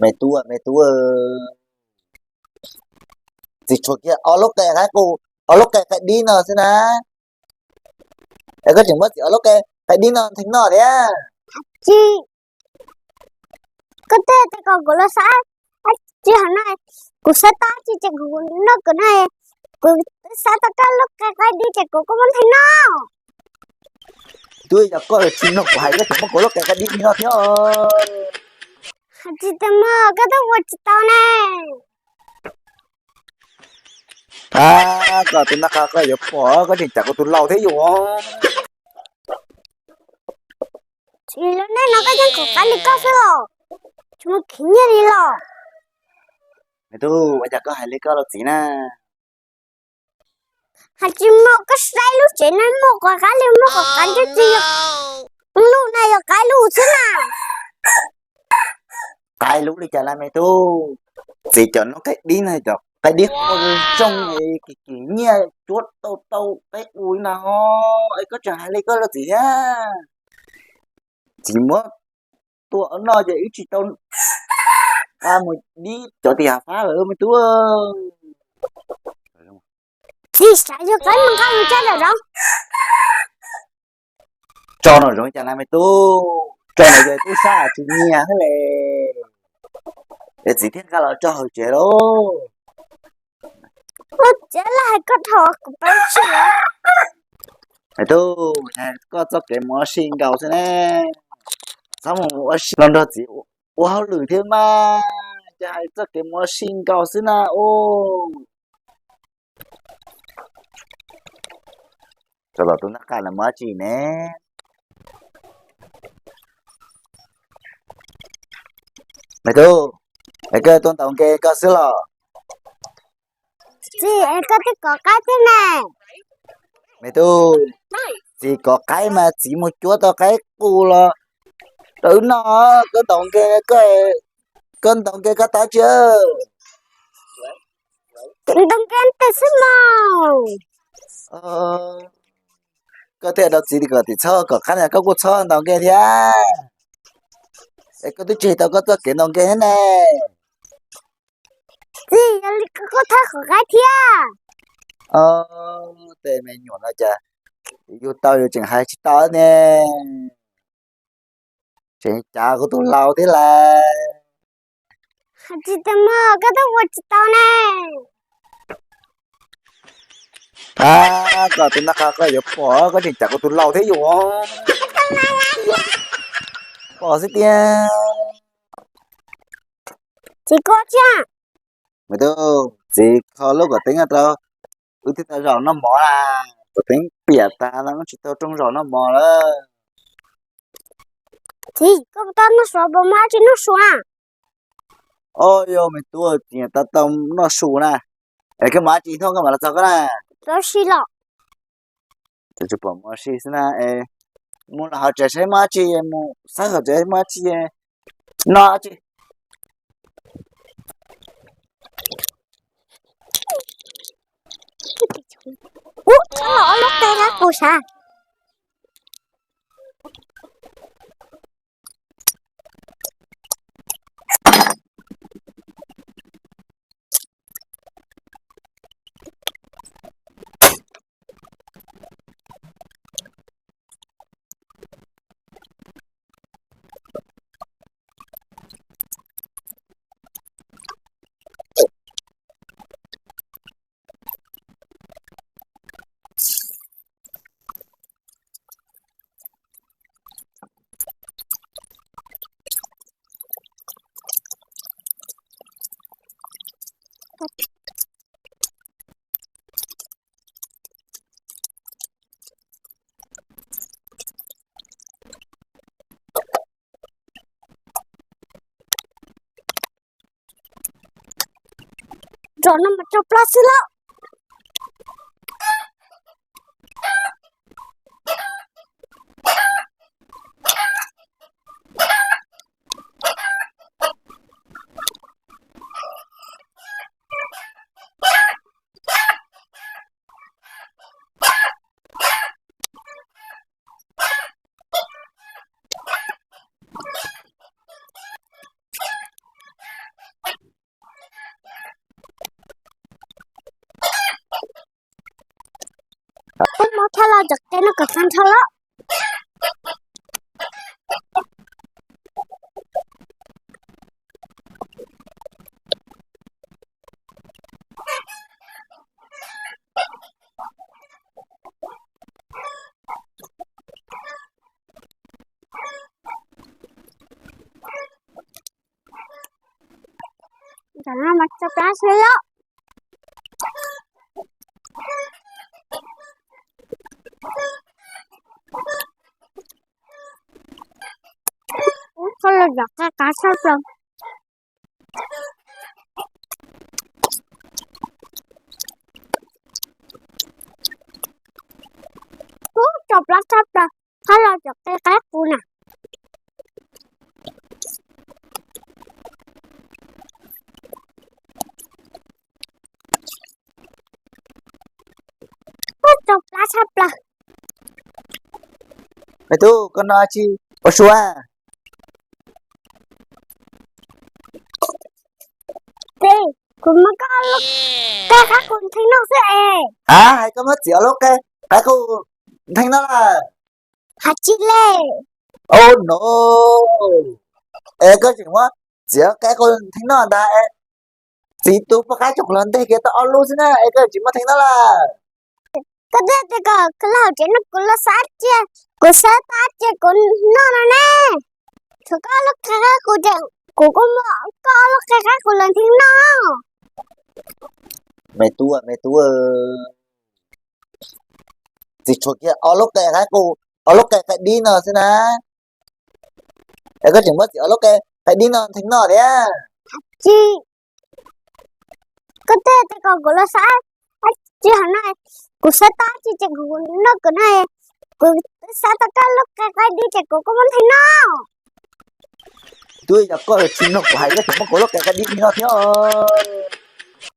Me tub, me tub, txiv tshuav kiag ob lub qe qaib qus, ob lub qe qaib dib no xwb na. Es koj tseem muab txiv ob lub qe qaib dib no ntheev noj thiab? Tsis, koj twb hais kom kuv los xav tsis hov no, kuv xav tau tsis ces kuv noj kuv no, kuv xav tau koj lub qe qaib dib ces kuv kuj muab ntheev noj. Twb yog koj tsis mloog kuv hais koj tseem muab kuv lub qe qaib dib ntheev noj thiab. Tsis tau mog, koj twb ua tsis tau ne. Thab, koj tus nab qa koj yuav pom koj tseem cam kuv tus laus thiab yus. Tsis, lub neej no koj yeej kom qaib li koj xwb los, tsis muaj khiv nyiaj li los. Me tub, ua cas koj hais li koj los txiv na? Hais tsis muaj, koj saib lub tsev no muaj kom qaib li muaj kom qaib ntsej tsis yog lub na, yog qaib lub xwb na. Qaib lub li cas na me tub? Txiv cov noob qaib dib no cov qaib dib qhuav zoo, kim kim nyiaj cuab tau tau qaib qus na. Es koj tseem hais li koj los txiv thiab. Txiv muab tua noj ces wb tsis tau nqa mus dib cov tim hav fab lawm me tub. Txiv, xav yog qaib mus nqa mus tso lawm los? Tso no zoo cas na me tub, tso no yog tub sab tsis nyiam thiab le. Es txiv thiaj nqa los tso hauv tsev lauj. Ua tsev lawm hais koj dhau kuv pab tsis. Me tub, koj txoj kev mus ua si nkaus xwb ne, txhob mus ua si los nrog txiv ua hauj lwm thiab mas, cas hais txoj kev mus ua si nkaus xwb na. Ub, cov los tus nab qa no mus dab tsi ne? Me tub, es koj tuaj ntaus nkeeg koj xwb los? Txiv, es koj twb kov qaib thiab ne. Me tub, txiv kov qaib mas txiv mus cuab tau qaib qus los rau wb noj. Koj ntaus nkeeg, koj ntaus nkeeg koj tab tsi? Ntaus nkeeg tes xwb mas. Koj thiaj rau txiv kom txiv txhob kov qaib no koj kuj txhob ntaus nkeeg thiab. Es koj twb tseg tau koj txoj kev ntaus nkeeg thiab ne. Txiv, yog li koj kuj txhob kov qaib thiab. Tej me nyuam no cas yus tau yus tseem hais tsis tau ne. Tseem cav kuv tus laus thiab lauj. Tsis tau mog, koj twb ua tsis tau ne. Thab, koj tus nab qa koj yuav pom koj tseem cav kuv tus laus thiab yus. Pom xwb tiag. Txiv koj thiab. Me tub, txiv kho lub kom teeb rau wb thiaj tau zaum noj mov na. Kom teeb piam tas no wb tsis tau rooj zaum noj mov lawm. Txiv, koj puas tau noj su, puas muaj dab tsi noj su na? Ob, yog me tub, txiv tau tau noj su na. Es koj muaj dab tsi hnub koj mam los txog koj na? Los si los. Tsis pom mus ua si xwb na. Mus los hauv tsev saib muaj dab tsi, mus xawb hauv tsev muaj dab tsi, noj dab tsi. Ub, ob lub qe na kuv sav. Nrog no mas tsau plab xwb lauj. Koj muab thaj laj cov qe no kom tag nrho los. Cov no mas tso plab xwb os. Ub, koj los cov qe qab tshaj plaws. Ub, tso plab tshaj plaws, koj los cov qe qab qus na. Ub, tso plab tshaj plaws. Me tub, koj noj tsi ua sua? Kuv muab koj lub qe qab qus ntheev noj xwb es. Hais koj muab txiv ob lub qe qab qus ntheev noj lawm? Hais tsis li. Oh no. Es koj tseem muab txiv qe qus ntheev noj ntag es. Txiv tus poj qaib coj kuv los nteg kiag tau ob lub xwb na es koj tsis muab ntheev noj lawm? Koj twb tias kom los hauv tsev no kuv los xav cia, kuv xav tab cia kuv noj no ne. Tshuav koj lub qe qab qus ces kuv kuj muab koj lub qe qab qus los ntheev noj. Me tub, me tub, txiv tshuav kiag ob lub qe qab qus, ob lub qe qaib dib no xwb na. Es koj tseem muab txiv ob lub qe qaib dib no ntheev noj thiab? Tsis, koj twb tias kom kuv los xav tsis hauv no, kuv xav tab cia ces kuv noj kuv no, kuv xav tau koj lub qe qaib dib ces kuv kuj muab ntheev noj. Twb yog koj tsis mloog kuv hais koj tseem muab kuv lub qe qaib dib ntheev noj thiab os.